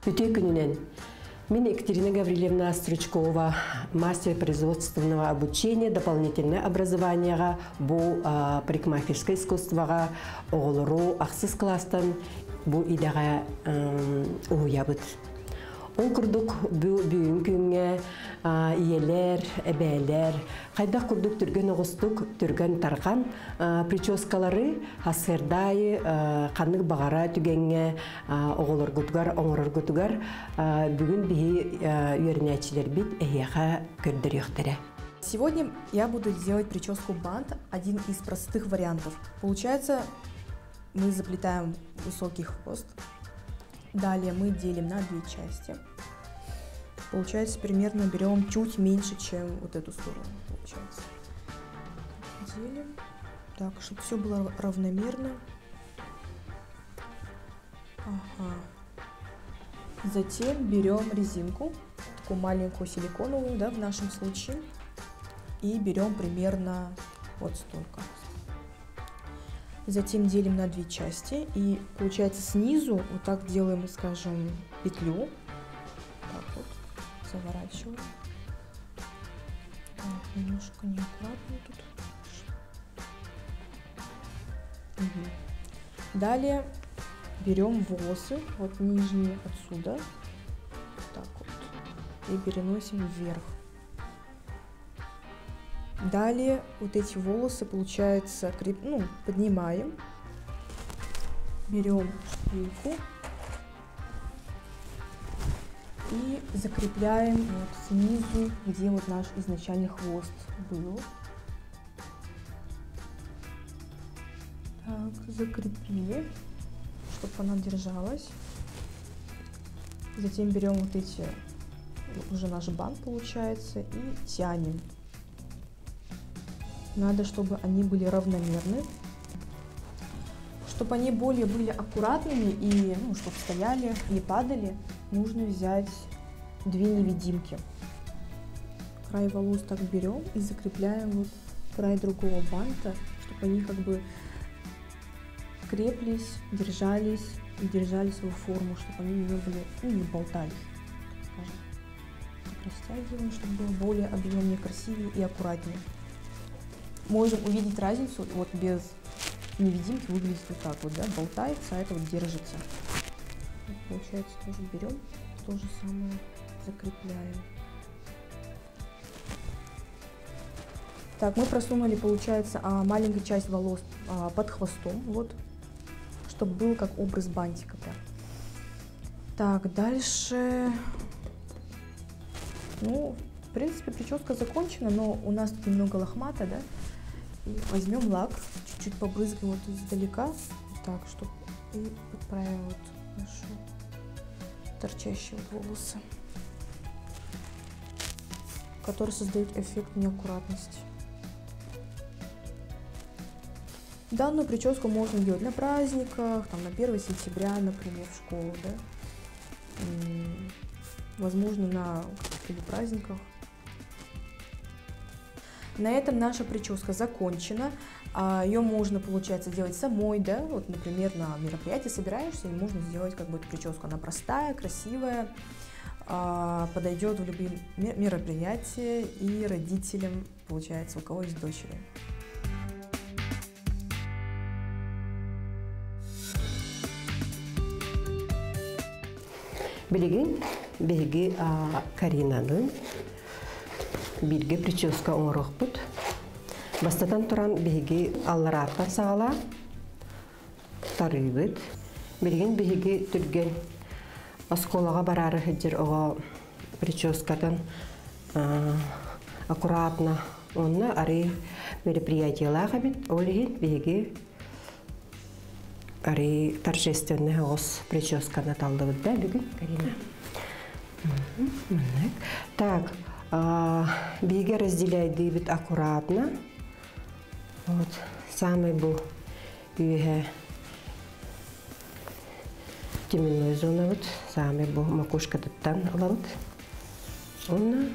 Үтүө күнүнэн! Мин Екатерина Гаврильевна Стручкова, мастер производственного обучения, дополнительное образованиеҕа бу парикмахерскай искусствоҕа оҕолору ахсыс кылаастан бу идэҕэ уһуйабыт. Ол курдук бу бүгүн күҥҥэ ийэлэр, эбээлэр хайдах курдук түргэн оҕустук, түргэн тарҕан прическалары сарсыардаайы ханнык баҕара түгэҥҥэ оҕолоргутугар оҥороргутугар бүгүн биһи үөрэнээччилэрбит эһиэхэ көрдөрүөхтэрэ. Сегодня я буду делать прическу бант, один из простых вариантов. Получается, мы заплетаем высокий хвост. Далее мы делим на две части. Получается, примерно берем чуть меньше, чем вот эту сторону. Получается. Делим. Так, чтобы все было равномерно. Ага. Затем берем резинку, такую маленькую силиконовую, да, в нашем случае, и берем примерно вот столько. Затем делим на две части и получается снизу вот так делаем, скажем, петлю. Так вот, заворачиваем. Так, немножко неаккуратно тут. Угу. Далее берем волосы, вот нижние отсюда, так вот, и переносим вверх. Далее вот эти волосы, получается, креп, ну, поднимаем, берем шпильку и закрепляем вот снизу, где вот наш изначальный хвост был. Так, закрепили, чтобы она держалась. Затем берем вот эти, уже наш бант получается, и тянем. Надо, чтобы они были равномерны, чтобы они более были аккуратными и, ну, чтобы стояли, не падали, нужно взять две невидимки. Край волос так берем и закрепляем вот край другого банта, чтобы они как бы креплись, держались и держали свою форму, чтобы они не были, ну, не болтались, так скажем. Так растягиваем, чтобы было более объемнее, красивее и аккуратнее. Можем увидеть разницу, вот без невидимки выглядит вот так вот, да, болтается, а это вот держится. Вот, получается, тоже берем, то же самое закрепляем. Так, мы просунули, получается, маленькую часть волос под хвостом, вот, чтобы был как образ бантика прям. Так, дальше, ну, в принципе, прическа закончена, но у нас тут немного лохмата, да? И возьмем лак, чуть-чуть побрызгаем вот издалека, так, чтобы и подправим вот наши торчащие вот волосы, которые создают эффект неаккуратности. Данную прическу можно делать на праздниках, там, на 1 сентября, например, в школу, да? Возможно, на каких-либо праздниках. На этом наша прическа закончена. Ее можно, получается, делать самой, да, вот, например, на мероприятии собираешься, и можно сделать как бы эту прическу. Она простая, красивая, подойдет в любые мероприятия и родителям, получается, у кого есть дочери. Билигин биһиги Каринаны бииргэ прическа оҥоруохпут. Бастатан туран биһиги алларааттан саҕалаан тарыыбыт. Билигин биһиги түргэн оскуолаҕа бараары сылдьар оҕо прическатын аккуратно уонна арыы мероприятиелаах эбит. Ол иһин биһиги арыы торжественный оҕус прическаны таллыбыт да бүгүн, Карина? Так, биһиги разделяйдыыбыт аккуратно. Вот, самый бу үөһэ теменной зонабыт, самый бу макушкатыттан ылабыт. Онно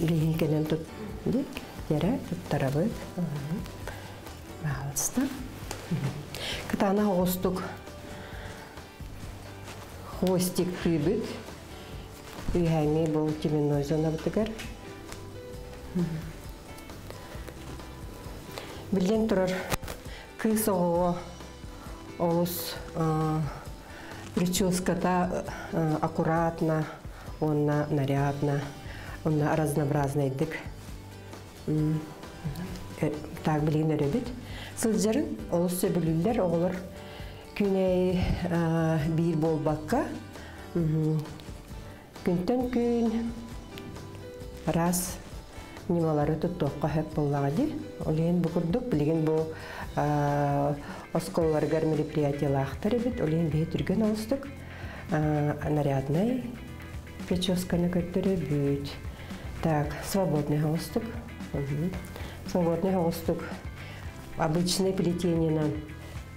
биһин кэлэн тут дик, туттарабыт. Пожалуйста. Кытаанах оҕустук. Хвостиктыыбыт. Үһээҥҥи бу теменной зонабытыгар. Биллэн турар, кыыс оҕоҕо олус прическата аккуратно уонна нарядно, уонна разнообразнайдык так билигин өрөбүт. Сылдьарын олус сөбүлүүллэр оҕолор күнэй биир буолбакка күнтэн күн араас ньымалары туттуохха сөп буоллаҕа дии. Ол иһин бу курдук билигин бу оскуолаларыгар мероприятиелаахтар эбит. Ол иһин биһи түргэн оҕустук наряднай прическаны көрдөрөбүт. Так, свободный оҕустук. Свободный оҕустук обычный плетениенан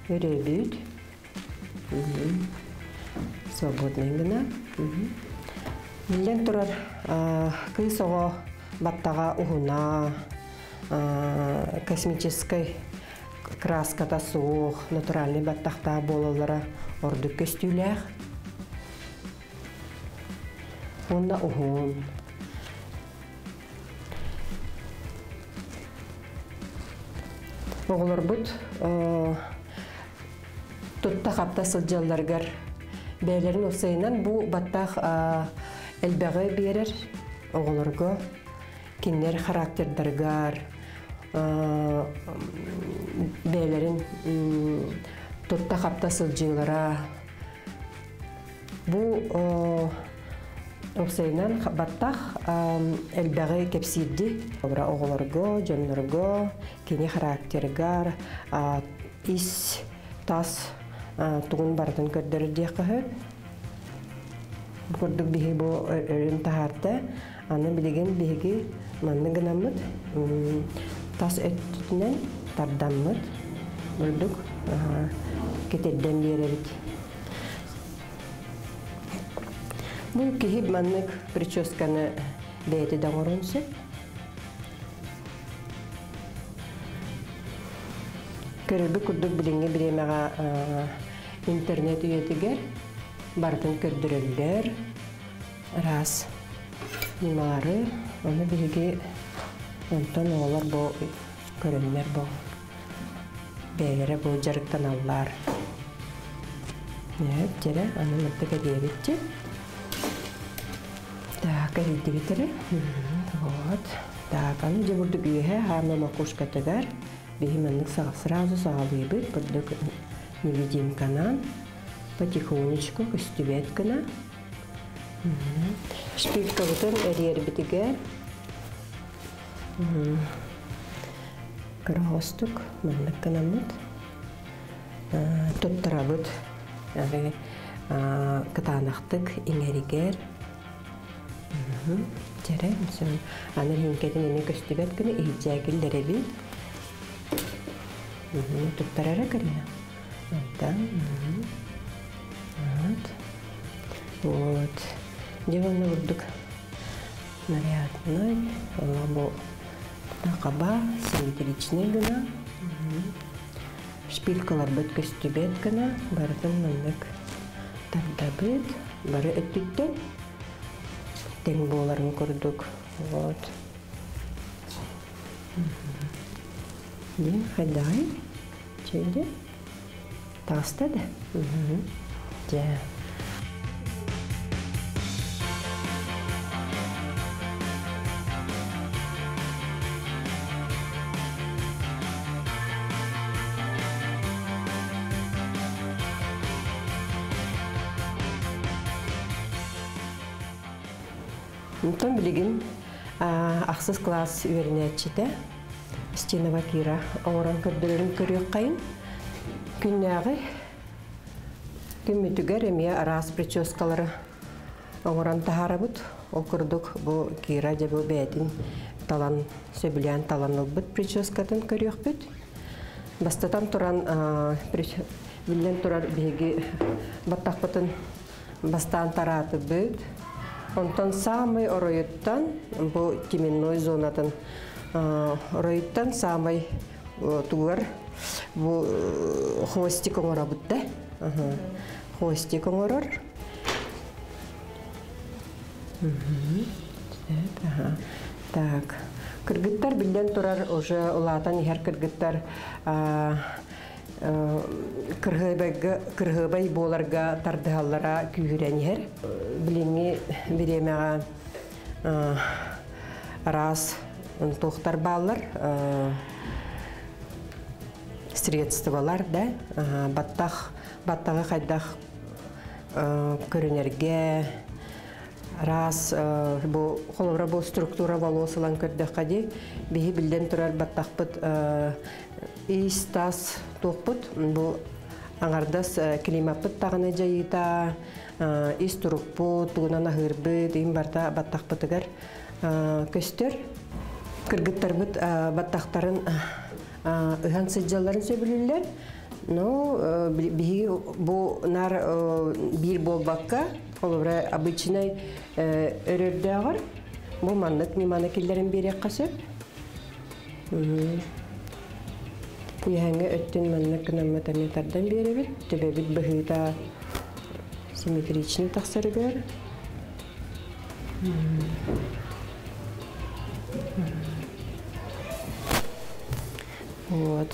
өрөбүт. Свободный гына. Биллэн турар, кыыс оҕо баттаҕа уһуна, космическай краската суох, натуральный баттахтаах буолаллара ордук көстүүлээх. Уонна уһун. Оҕолорбут тутта-хапта сылдьалларыгар бэйэлэрин уопсайынан бу баттах элбэҕи биэрэр оҕолорго кинилэр характердарыгар бэйэлэрин тутта-хапта сылдьыылара бу уопсайынан баттах элбэҕи кэпсиирди оҕолорго дьоннорго кини характерыгар ис тас тугун барытын көрдөрөр диэххэ сөп. Бу курдук биһиги бу өрүн таһаарда. Аны билигин биһиги маннык гынаммыт тас өттүнэн тардаммыт бурдук кэтэрдэн биэрэбит. Бу киһи маннык прическаны бэйэтэ да оҥоруон сөп. Көрөрбүт курдук билиҥҥи бириэмэҕэ интернет үйэтигэр барытын көрдөрөллөр. Араас ньымалары, ону биһиги онтон оҕолор бу көрөннөр бу бэйэлэрэ бу дьарыктаналлар. Дьэрэ, аны мантык эбиэбитчи. Так, эрийдибит эрэ. Вот. Так, аны дьэ бурдук үөһэ хаама макушкатыгар биһи маннык сразу саҕалыыбыт бурдук невидимканан потихонечку көстүбэт гына шпилькабытын эрийэрбитигэр кыра маннык гынаммыт туттарабыт кытаанахтык иҥэригэр Дьэрэ, аны лиҥкэтин эмиэ көстүбэт гына иһирдьээгиллэрэбит. Туттарара Карина. Онтон вот. Вот. Дьэ уонна бурдук нарядный, онно бу хаба симметричный гына. Шпилькаларбыт көстүбэт гына барытын маннык тардабыт. Бары өттүттэн тэҥ буоларын курдук. Вот. Диэн хайдаҕый? Чэйди? Таҕыста да? Дьэ. Онтон билигин ахсыс класс үөрэнээччитэ Стенова Кира оҥорон көрдөрөрүн көрүөххэйин. Күннээҕи күммүтүгэр эмиэ араас прическалары оҥорон таһаарабыт. Ол курдук бу Кира дьэ бу бэйэтин талан, сөбүлээн талан ылбыт прическатын көрүөхпүт. Бастатан туран, биллэн турар биһиги баттахпытын бастаан тараатыбыт. Онтон самый оройуттан, бу теменной зонатын оройуттан самый тугар бу хвостик оҥоробут да. Хвостик оҥорор. Так. Кыргыттар биллэн турар уже улаатан иһэр кыргыттар кырһыабайга кырһыабай буоларга тардыһаллара күүһүрэн иһэр. Билиҥҥи бириэмэҕэ араас туохтар бааллар средстволар да баттах баттаҕы хайдах көрүнэргэ араас бу холобура бу структура волос ылан көрдөххө дии биһи биллэн турар баттахпыт ис тас туохпут бу аҥардас климаппыт даҕаны дьайыыта ис турукпут тугунан аһыырбыт им барыта баттахпытыгар көстөр кыргыттарбыт баттахтарын ыһан сылдьалларын сөбүлүүллэр но биһиги бу нар биир буолбакка холобура обычный өрөрдөөҕөр бу маннык ньыманы киллэрэн биэриэххэ сөп Үөһээҥҥи өттүн маннык гынаммыт эмиэ тардан биэрэбит. Төбөбүт быһыыта симметричный тахсарыгар. Вот.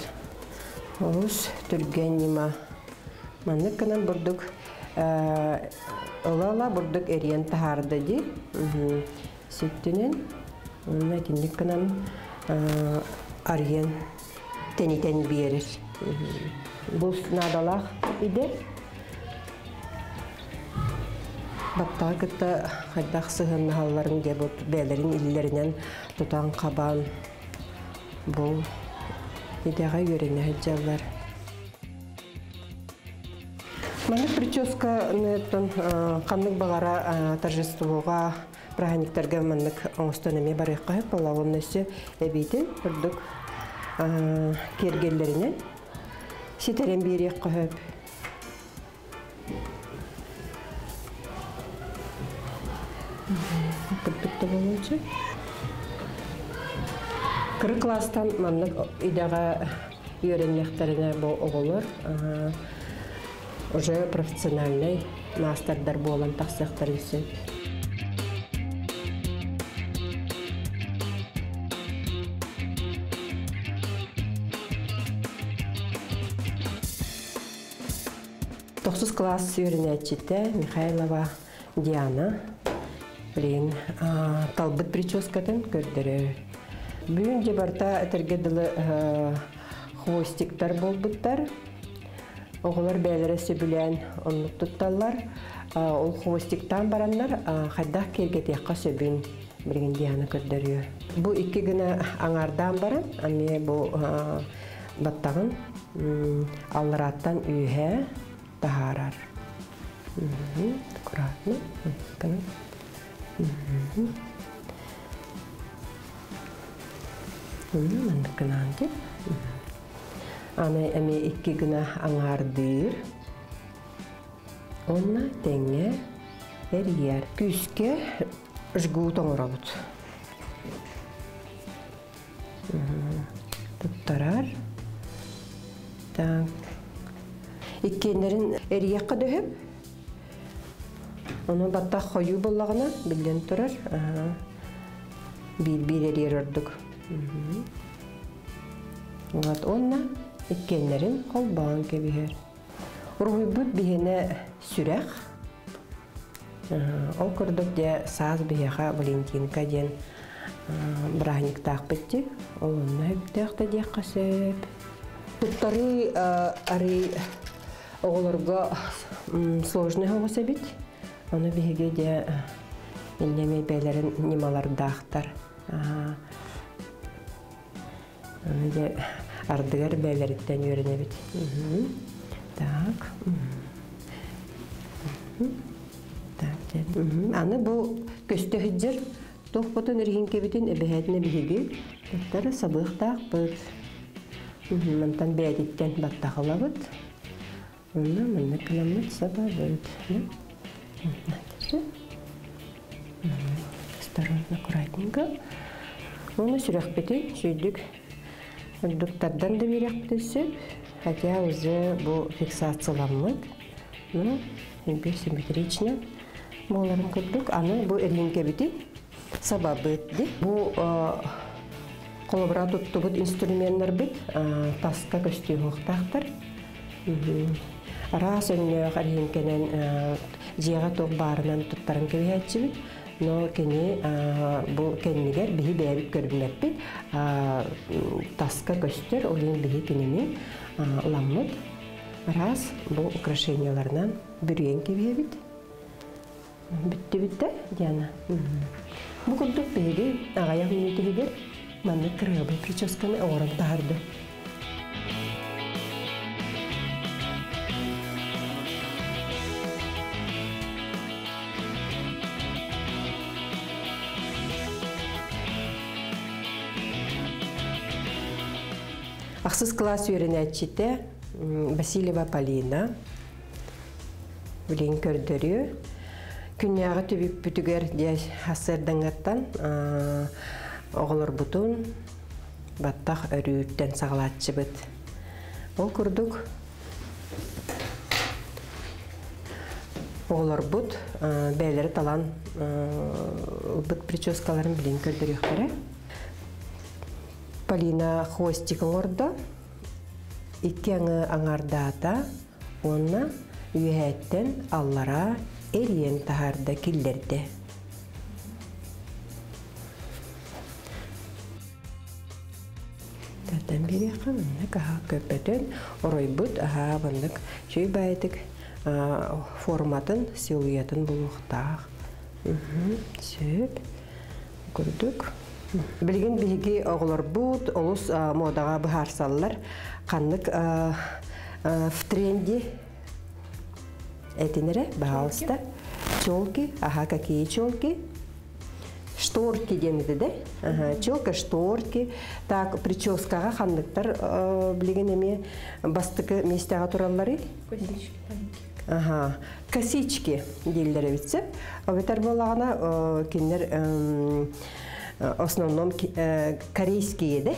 Олус түргэн ньыма. Маннык гынан бурдук ыла-ыла бурдук эриэн таһаарда дии. Сүттүнэн уонна итинник гынан арыйан тэнитэн биэрэр. Бу наадалаах идэ. Баттаҕы кытта хайдах сыһыаннаһалларын дьэ бу бэйэлэрин иллэринэн тутан хабан бу идэҕэ үөрэнэ сылдьаллар. Маннык прическаны ханнык баҕара торжествоҕа праздниктарга маннык оҥостон эмиэ барыахха сөп буолла уонна өссө эбиитин курдук киэргэллэринэн ситэрэн биэриэххэ сөп. Курдук да буолуон Кыра класстан маннык идэҕэ үөрэннэхтэринэ бу оҕолор уже профессиональнай маастардар буолан тахсыахтарын сөп. Тохсус класс үөрэнээччитэ Михайлова Диана билигин талбыт прическатын көрдөрөр. Бүгүн дьэ барыта этэргэ дылы хвостиктар буолбуттар. Оҕолор бэйэлэрэ сөбүлээн оннук тутталлар. Ол хвостиктаан бараннар хайдах киэргэтиэххэ сөбүн билигин Диана көрдөрүө. Бу икки гына аҥаардаан баран, эмиэ бу баттаҕын алларааттан үөһээ таһаарар. Аккуратно. Маннык гынаан Аны эмиэ икки гына аҥаардыыр. Уонна тэҥҥэ эрийэр. Күүскэ жгут оҥоробут. Туттарар. Так. Иккиэннэрин эрийэххэ дөһүп. Ону баттах хойуу буоллаҕына, биллэн турар, биир-биир эрийэр ордук. Вот уонна иккиэннэрин холбоон кэбиһэр. Уруһуйбут биһиэнэ сүрэх. Ол курдук дьэ саас биһиэхэ Валентинка диэн бырааһынньыктаахпыт дии. Ол онно сөптөөх да диэххэ сөп. Туттарыы арый оҕолорго сложный оҕус эбит. Ону биһиги дьэ инньэ бэйэлэрин ньымалардаахтар. Аны дьэ ардыгар бэйэлэриттэн үөрэнэбит. Так. Так, Аны бу көстө сылдьар туохпутун эриһиҥкэбитин эбэһээтинэ биһиги туттары сабыахтаахпыт. Мантан бэйэтиттэн баттах ылабыт. Онно маннык гынаммыт сабабыт. Осторожно, аккуратненько. Уонна сүрэхпитин сүйдүк үрдүктардан да биэриэхпитин сөп. Хотя уже бу фиксацияламмыт. Ну, симметрично. Буоларын курдук, аны бу эриһиҥкэбитин сабабыт ди. Бу холобура туттубут инструменнарбыт таска көстүөхтаахтар. Араас өҥнөөх эриһиҥкэнэн дьиэҕэ туох баарынан туттаран кэбиһээччибит. Но кини бу кэннигэр биһи бэйэбит көрүҥнэппит таска көстөр, ол иһин биһи кинини ыламмыт араас бу украшенияларынан бүрүйэн кэбиһэбит. Бүттүбүт да, Диана? Бу курдук биһиги аҕыйах мүнүүтүгэр маннык кырыабай прическаны оҥорон таһарды. Ахсыс класс үөрэнээччитэ Васильева Полина билин көрдөрүө. Күннээҕи түбүкпүтүгэр дьэ сарсыардаңҥаттан оҕолорбутун баттах өрүүттэн саҕалааччыбыт. Ол курдук оҕолорбут бэйэлэрэ талан ылбыт прическаларын билин көрдөрүөхтэрэ. Полина хвостик оҥордо, икки аҥы аҥаардаата уонна үөһээттэн аллараа эрийэн таһаарда киллэрдэ. Тардан биэриэххэ маннык аһаа көппөтөн оройбут аһаа маннык чүй баайытык форматын силуэтын булуохтаах. Сөп. Курдук. Билигин биһиги оҕолорбут олус модаҕа быһаарсаллар. Ханнык в тренде этинэрэ, пожалуйста. Челки, ага, какие челки? Шторки диэн этэ да? Ага, челка, шторки. Так, прическаҕа ханныктар билигин эмиэ бастакы миэстэҕэ туралларый? Косички маленькие. Ага, косички дииллэр эбит сөп. Эбэтэр буоллаҕына кинилэр основном корейские да?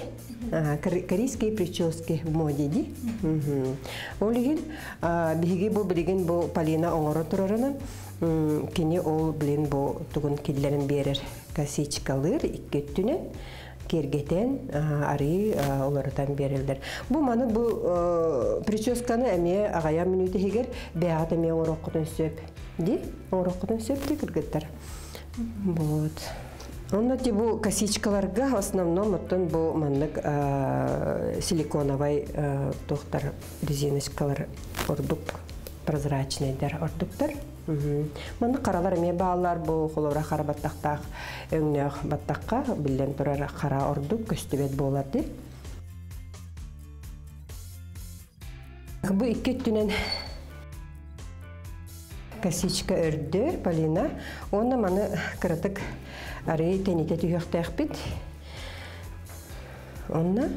Корейские прически в моде ди. Ол иһин биһиги бу билигин бу Полина оҥоро турарынан кини ол блин бу тугун киллэрин биэрэр косичкалыыр икки өттүнэн киэргэтэн арыы уларытан биэрэллэр. Бу маны бу прическаны эмиэ аҕыйах мүнүүтэ иһигэр бэйэҕит эмиэ оҥоруоххутун сөп ди оҥоруоххутун сөп ди кыргыттар. Вот. Онно ти бу косичкаларга в основном оттон бу маннык силиконовай туохтар резиночкалар ордук прозрачныйдар ордуктар. Маннык харалар эмиэ бааллар бу холобура хара баттахтаах өҥнөөх баттахха биллэн турар хара ордук көстүбэт буолар ди. Бу икки өттүнэн косичка өрдө Полина уонна маны кыратык арый тэнитэ түһүөхтээхпит. Онно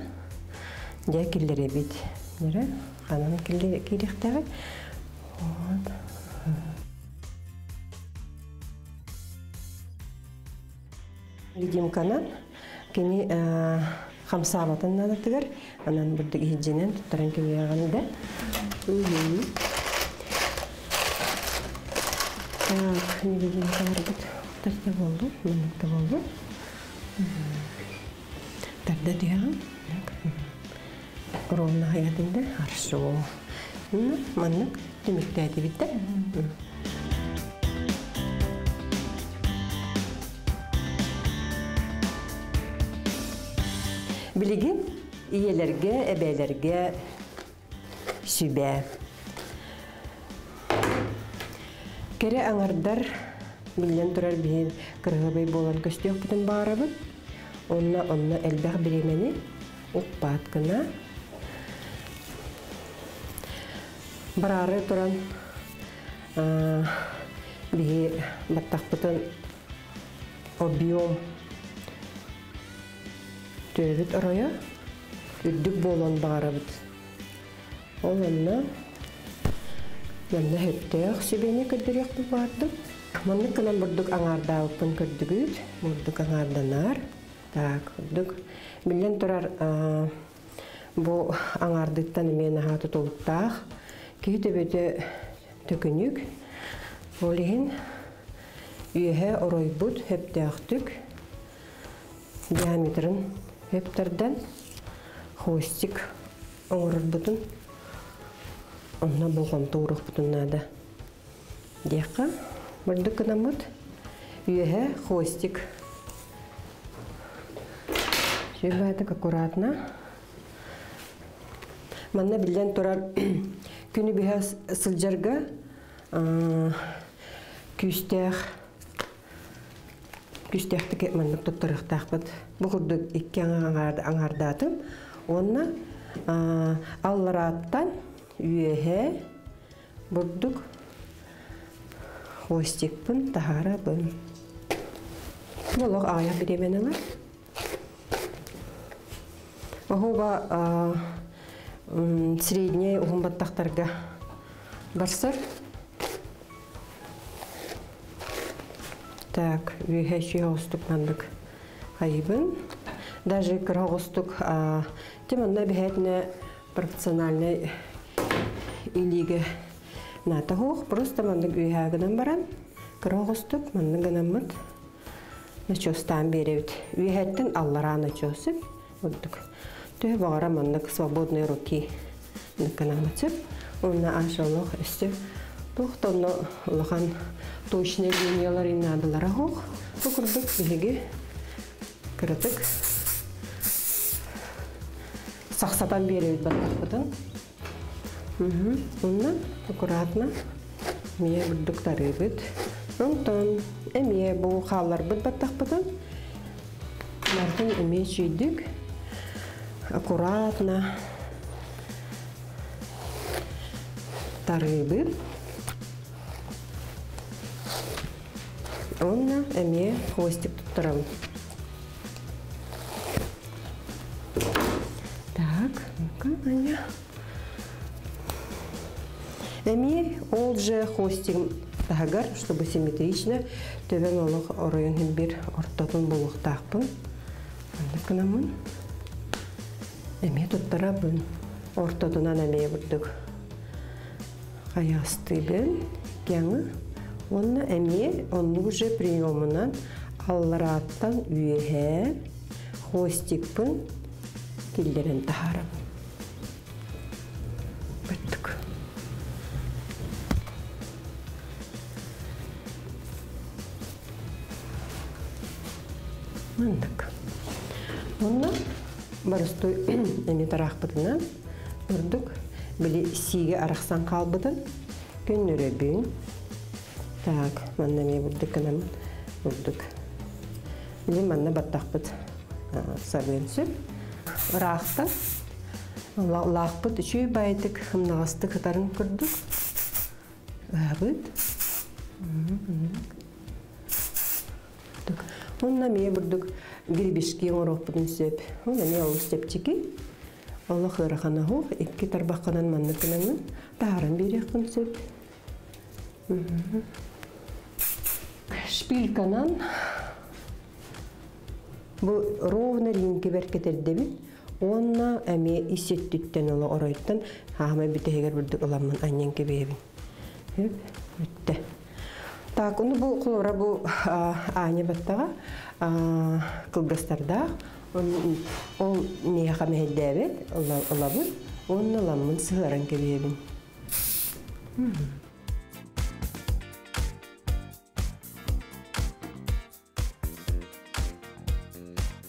дьэ киллэрэбит. Дьэ ханан киириэхтээҕий? Вот. Видимканан кини хамсаабатын наадатыгар анан бурдук иһирдьинэн туттаран кэбиһэҕин да. Так, невидимкаларбыт тарда буоллун, маннык буоллун. Тарда түһэҕин. Ровно хайатын да, хорошо. Маннык түмүктээтибит да. Билигин ийэлэргэ, эбээлэргэ сүбэ. Кэрэ аҥардар биллэн турар биһи кырыһыбай буолан көстүөхпүтүн баарабыт. Онно онно элбэх бириэмэни укпаат гына бараары туран биһи баттахпытын объем төбөбүт оройо үрдүк буолуон баҕарабыт. Ол онно манна сөптөөх сүбэни көрдөрүөхпүн баҕардым. Маннык гынан бурдук аҥаардаабыппын көрдүгүт. Бурдук аҥаарданар. Так, бурдук. Биллэн турар, бу аҥаардыттан эмиэ наһаа тутулуктаах. Киһи төбөтө төкүнүк. Ол иһин Үөһэ оройбут хөптөөхтүк диаметрын хөптөрдөн хвостик оҥорорбутун онно болҕомто ууруохпутун наада диэххэ. Бурдук гынаммыт үөһэ хвостик сүбээтик аккуратно. Манна биллэн турар күнү быһа сылдьарга күүстээх күүстээхтик маннык туттарыахтаахпыт. Бу курдук икки аҥаардаатым уонна алларааттан үөһэ бурдук хвостикпын таһаарабын. Бу олох аҕыйах бириэмэни ылар. Оһуоба средний уһун баттахтарга барсар. Так, үөһэ үчүгэй оҕустук маннык хайыбын. Даже кыра оҕустук тем онно эбэһээтинэ профессиональнай илиигэ наата суох. Просто маннык үөһээ гынан баран кыра оҕустук маннык гынаммыт начостаан биэрэбит. Үөһэттэн аллараа начосы бурдук. Төһө баҕара маннык свободные руки гынаммыт сөп. Уонна аша олох өссө туох да онно улахан точный линиялар наадалара суох. Бу курдук биһиги кыратык сахсатан биэрэбит баттахпытын. Онно аккуратно эмиэ бурдук тарыыбыт. Онтон эмиэ бу хаалларбыт баттахпытын мартын эмиэ чүйдүк аккуратно тарыыбыт. Онно эмиэ хвостик туттарабын. Так, ну-ка, Аня. Эмиэ ол же хвостик таһыгар, чтобы симметрично төбөм олох оройун бир ортотун булуохтаахпын. Маннык гынаммын. Эмиэ туттарабын. Ортотунан эмиэ бурдук хайаастыыбын кэҥи. Уонна эмиэ оннук же приемунан алларааттан үөһээ хвостикпын киллэрэн таһаарабын. Бүттүк. Маннык. Онно боростуой эми тараахпытынан бурдук били сиигэ арахсан хаалбытын көннөрөбүн. Так, манна эмиэ бурдук гынаммын бурдук. Били манна баттахпыт сабыан сөп. Ыраахтан лаахпыт үчүгэй баайытык ымнаҕастык ытарын курдук ыһабыт. Онно эмиэ бурдук гребешки оҥоруохпутун сөп. Ол эмиэ олус чэпчэки. Олох ыарахана суох. Икки тарбаххынан маннык гынаммын таһааран биэриэххин сөп. Шпильканан бу ровно линкибэр кэтэрдэбин уонна эмиэ ис өттүттэн ола оройтон хаамай бүтэһигэр бурдук ыламмын анньан кэбиһэбин. Бүттэ. Так, ону бу холобура бу Аня баттаҕа кылгастардаах. Ол миэхэ мэһэйдээбэт ылабын уонна ыламмын сыһыаран кэбиһэбин.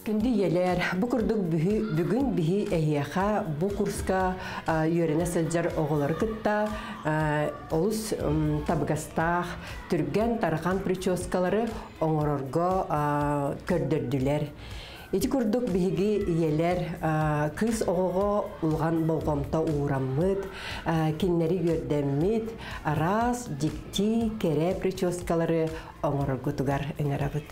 Күндү ийэлэр, бу курдук бүгүн биһи эһиэхэ бу курска үөрэнэ сылдьар оҕолору кытта олус табыгастаах, түргэн тархан прическалары оҥорорго көрдөрдүлэр. Ити курдук биһиги ийэлэр кыыс оҕоҕо улахан болҕомто уураммыт, кинилэри үөрдэммит, араас дьикти кэрэ прическалары оҥороргутугар ыҥырабыт.